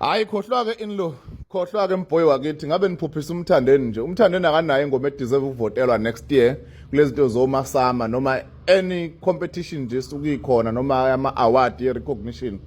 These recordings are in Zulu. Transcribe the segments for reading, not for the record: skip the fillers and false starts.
Hayi, khohlwa ke inlo, khohlwa ke mbhoyi wakithi. Ngabe niphuphisa uMthandeni nje. UMthandeni akanayo ingoma edeserve ukuvotelwa next year kulezi zinto zomasama noma any competition nje sukuyikhona noma ama award ye recognition.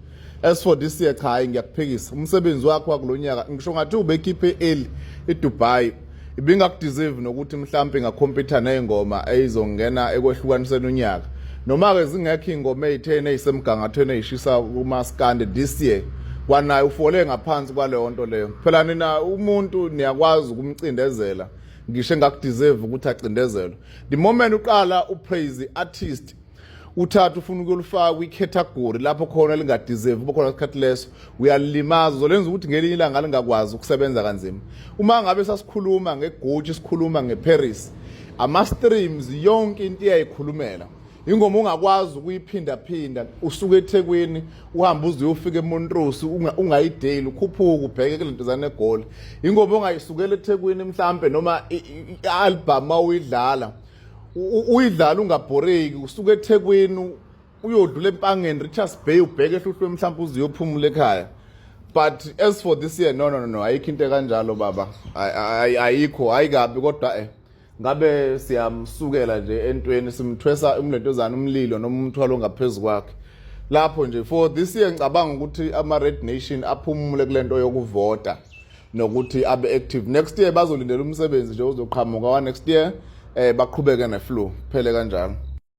As for this year, cha, hayi, ngiyakuphikisa. Umsebenzi wakho wakulonyaka, ngisho ngathi ubekhiphe early iDubai, ibingakudeserve nokuthi mhlawumbe ingacompete nezingoma ezizongena ekwehlukaniseni unyaka, noma ke zingekho ingoma ezitheni ezisemgangathweni ezishisa kumaskandi this year. Kwanaye ufole ngaphansi kwaleyo nto leyo. Phela nina umuntu niyakwazi ukumcindezela ngisho engakudeserve ukuthi acindezelwe. The moment uqala upraise artist, uthatha ufuna ukuyolifaka kwi-category lapho khona lingadeserve uba khona isikhathi leso, uyalimaza, uzolenza ukuthi ngelinye ilanga lingakwazi ukusebenza kanzima. Uma ngabe sasikhuluma ngeGucci, sikhuluma ngeParis, ama-streams, yonke into iyayikhulumela. Ingoma ungakwazi ukuyiphindaphinda, usuke eThekwini uhambe uze uyofika eMontrose ungayideli, ukhuphuke ubheke kule ntozana eGoli. Ingoma ongayisukela eThekwini mhlampe noma i-album awuyidlala, uyidlala ungabhoreki, usuke eThekwini uyodlula eMpangeni, Richards Bay, ubheke eHluhlwe, mhlawumbe uze uyophumula ekhaya. But as for this year, no, no, no, no, ayikho into kanjalo, baba. Ayikho, ayikabi. Kodwa ngabe siyamsukela nje entweni, simthwesa umlentozana umlilo noma umthwalo ongaphezulu kwakhe lapho nje. For this year, ngicabanga ukuthi ama Red Nation aphumule kulento yokuvota nokuthi abe active. Next year bazolindela umsebenzi nje uzoqhamuka wa next year, baqhubeke neflow phele kanjalo.